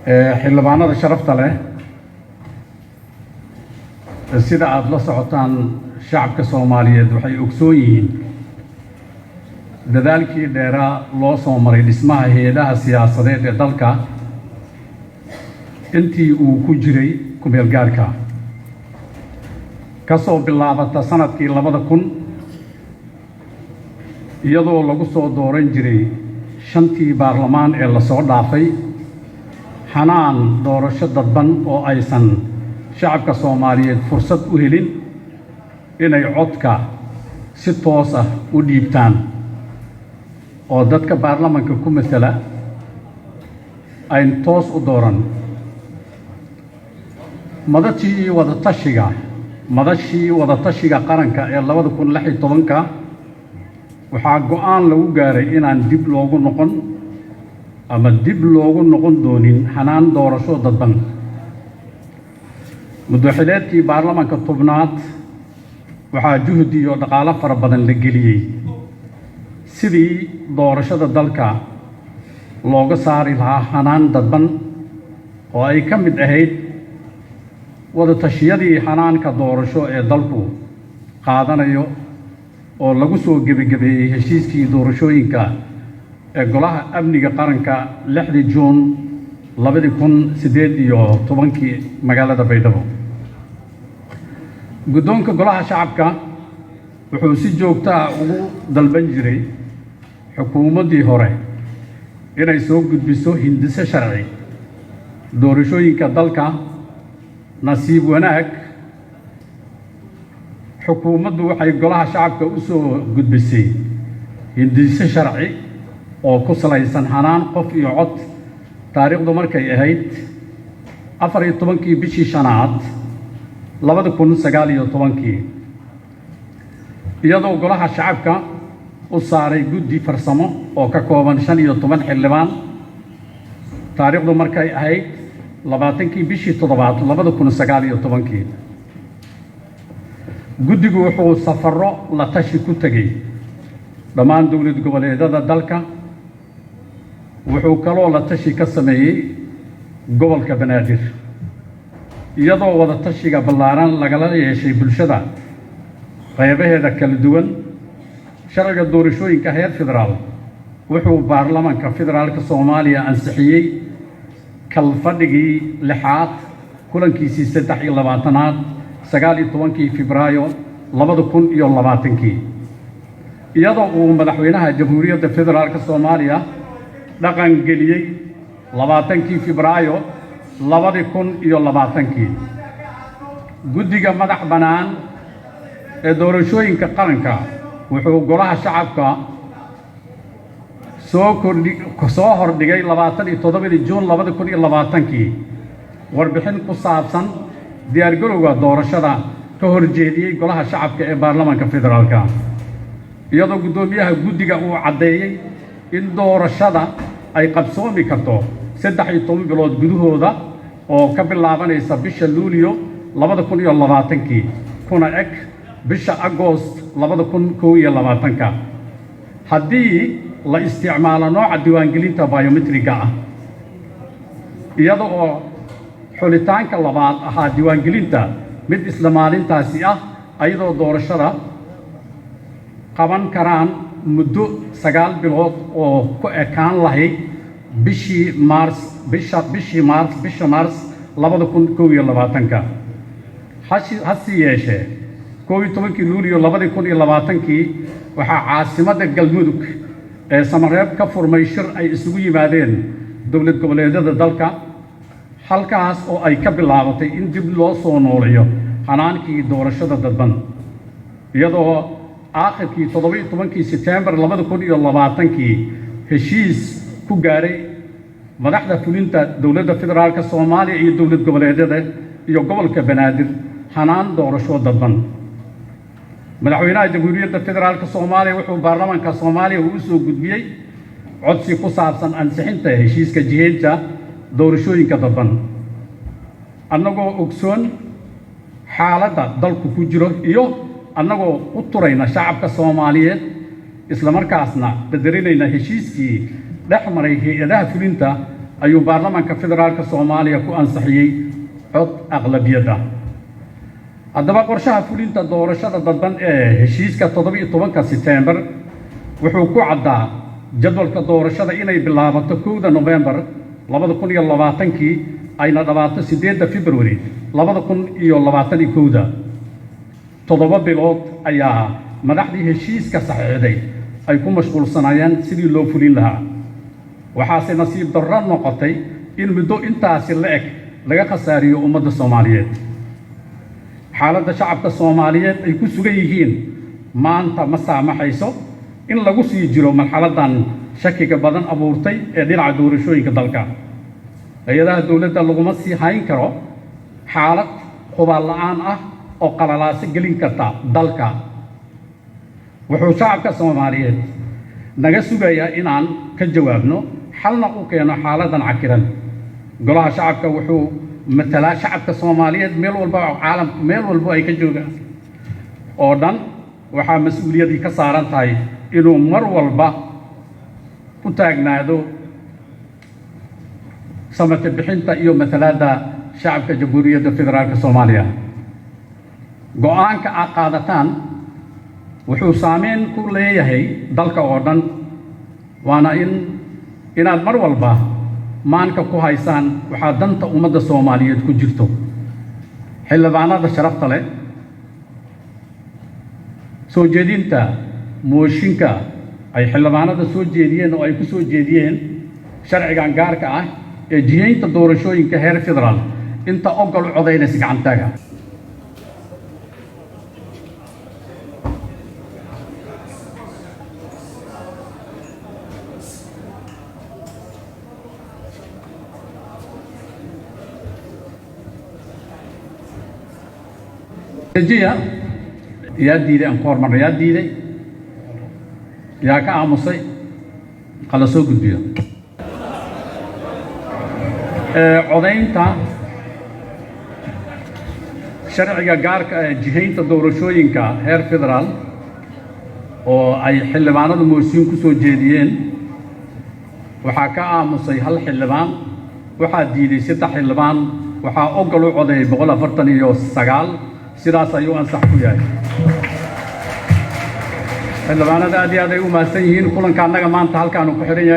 Xildhibaanada sharafta leh, sida aada la socotaan, shacabka Soomaaliyeed waxay ogsoon yihiin dadaalkii dheeraa loo soo maray dhismaha hay'adaha siyaasadeed ee dalka intii uu ku jiray ku-meelgaarka, ka soo bilaabata sanadkii 2000, iyadoo lagu soo dooran jiray shantii baarlamaan ee lasoo dhaafay xanaan doorasho dadban oo aysan shacabka Soomaaliyeed fursad u helin inay codka si toos ah u dhiibtaan oo dadka baarlamanka ku matala ayn toos u dooran. Madashii wadatashiga qaranka ee 2016-ka waxaa go'aan lagu gaaray inaan dib loogu noqon ama dib loogu noqon doonin xanaan doorasho dadban. Muddaxileedkii baarlamanka 10aad waxaa juhdi iyo dhaqaalo fara badan la geliyey sidii doorashada dalka looga saari lahaa xanaan dadban, oo ay ka mid ahayd wada tashiyadii xanaanka doorasho ee dalku qaadanayo, oo lagu soo gebagebeeyey heshiiskii doorashooyinka ee Golaha Amniga Qaranka 6dii Juun 2018-kii magaalada Baydhabo. Guddoonka Golaha Shacabka wuxuu si joogto ah ugu dalban jiray xukuumaddii hore inay soo gudbiso hindiso sharci doorashooyinka dalka. Nasiib wanaag, xukuumaddu waxay Golaha Shacabka u soo gudbisay hindiso sharci oo ku salaysan hanaan qof iyo cod, taariikhdu markay ahayd 14-kii bishii shanaad 2019-kii, iyadoo Golaha Shacabka u saaray guddi farsamo oo ka kooban 15 xildhibaan, taariikhdu markay ahayd 20-kii bishii toddobaad 2019-kii. Guddigu wuxuu safarro la tashi ku tegey dhammaan dowlad goboleedyada dalka. Wuxuu kaloo la tashi ka sameeyey gobolka Banaadir, iyadoo wada tashiga ballaaran lagala yeeshay bulshada qaybaheeda kala duwan. Sharciga doorashooyinka heer federaal wuxuu baarlamanka federaalka Soomaaliya ansixiyey kalfadhigii lixaad kulankiisii 23aad 19-kii Febraayo 2020-kii, iyadoo uu madaxweynaha Jamhuuriyadda Federaalka Soomaaliya dhaqan geliyey 20-kii Febraayo 2020-kii. Guddiga madax bannaan ee doorashooyinka qaranka wuxuu Golaha Shacabka soo kordhi soo hordhigay 27-dii Juun 2020-kii warbixin ku saabsan diyaargarowga doorashada ka horjeediyey Golaha Shacabka ee baarlamaanka federaalka, iyadoo guddoomiyaha guddiga uu caddeeyey in doorashada ay qabsoomi karto 13 bilood gudahooda, oo ka bilaabanaysa bisha Luuliyo 2020-kii kuna eg bisha Agoost 2021-ka, haddii la isticmaalo nooca diiwaangelinta biometriga ah, iyada oo xulitaanka labaad ahaa diiwaangelinta mid isla maalintaasi ah, ayadoo doorashada qaban karaan muddo 9 bilood oo ku ekaan lahayd bishii Maars bisha bishii Maars bisha Maars 2021-ka. Hase yeeshee, 11-kii Luuliyo 2020-kii waxaa caasimadda Galmudug ee Samareeb ka furmay shir ay isugu yimaadeen dowlad goboleedyada dalka, halkaas oo ay ka bilaabatay in dib loo soo nooleeyo hanaankii doorashada dadban, iyadoo aakhirkii 17-kii Sebtembar 2020-kii heshiis ku gaaray madaxda fulinta dowladda federaalka Soomaaliya iyo dowlad goboleedyada iyo gobolka Banaadir hanaan doorasho dadban. Madaxweynaha Jamhuuriyadda Federaalka Soomaaliya wuxuu baarlamaanka Soomaaliya uu u soo gudbiyey codsi ku saabsan ansixinta heshiiska jiheynta doorashooyinka dadban. Annagoo ogsoon xaaladda dalku ku jiro iyo annagoo u turayna shacabka Soomaaliyeed, islamarkaasna qadarinayna heshiiskii dhex maray hay'adaha fulinta. Ayuu Baarlamaanka Federaalka Soomaaliya ku ansixiyey cod aqlabiyad ah. Haddaba, qorshaha fulinta doorashada dadban ee heshiiska 17-ka Setembar wuxuu ku caddaa jadwalka doorashada inay bilaabato 1-da Nofembar 2020-kii, ayna dhammaato 8-da February 2021-da. 7 bilood ayaa madaxdii heshiiska saxiixday ay ku mashquulsanaayeen sidii loo fulin lahaa. Waxaase nasiib darro noqotay in muddo intaasi la eg laga khasaariyo ummadda Soomaaliyeed. Xaaladda shacabka Soomaaliyeed ay ku sugan yihiin maanta ma saamaxayso in lagu sii jiro marxaladdan shakiga badan abuurtay ee dhinaca doorashooyinka dalka. Hay-adaha dowladda laguma sii hayn karo xaalad hubaal la'aan ah oo qalalaaso gelin karta dalka. Wuxuu shacabka Soomaaliyeed naga sugayaa inaan ka jawaabno, xalna u keeno xaaladdan cakiran. Golaha Shacabka wuxuu matalaa shacabka Soomaaliyeed meel walba, caalamku meel walbo ay ka joogaan oo dhan. Waxaa mas-uuliyaddii ka saaran tahay inuu mar walba u taagnaado samate bixinta iyo matalaadda shacabka Jamhuuriyadda Federaalka Soomaaliya. Go'aanka aad qaadataan wuxuu saameyn ku leeyahay dalka oo dhan, waana inaad mar walba maanka ku haysaan waxaa danta ummadda Soomaaliyeed ku jirto. Xildhibaanada sharafta leh, soo jeedinta mooshinka ay xildhibaanada soo jeediyeen oo ay ku soo jeediyeen sharcigan gaarka ah ee jihaynta doorashooyinka heer federaal, inta ogol u codaynaysa gacantaaga. Dejiya. Yaa diiday? Aan ku hormarno. Yaa diiday? Yaa ka aamusay? Hala soo gudbiyo. Codaynta sharciga gaarka ee jihaynta doorashooyinka heer federaal oo ay xildhibaanadu moosiin ku soo jeediyeen, waxaa ka aamusay hal xildhibaan, waxaa diiday saddex xildhibaan, waxaa ogol u codeeyay 149. Sidaas ayuu ansax ku yahay. Xildhibaanada aad iyo aad ay u mahadsan yihiin. Kulanka annaga maanta halkaanu ku xidhan yahay.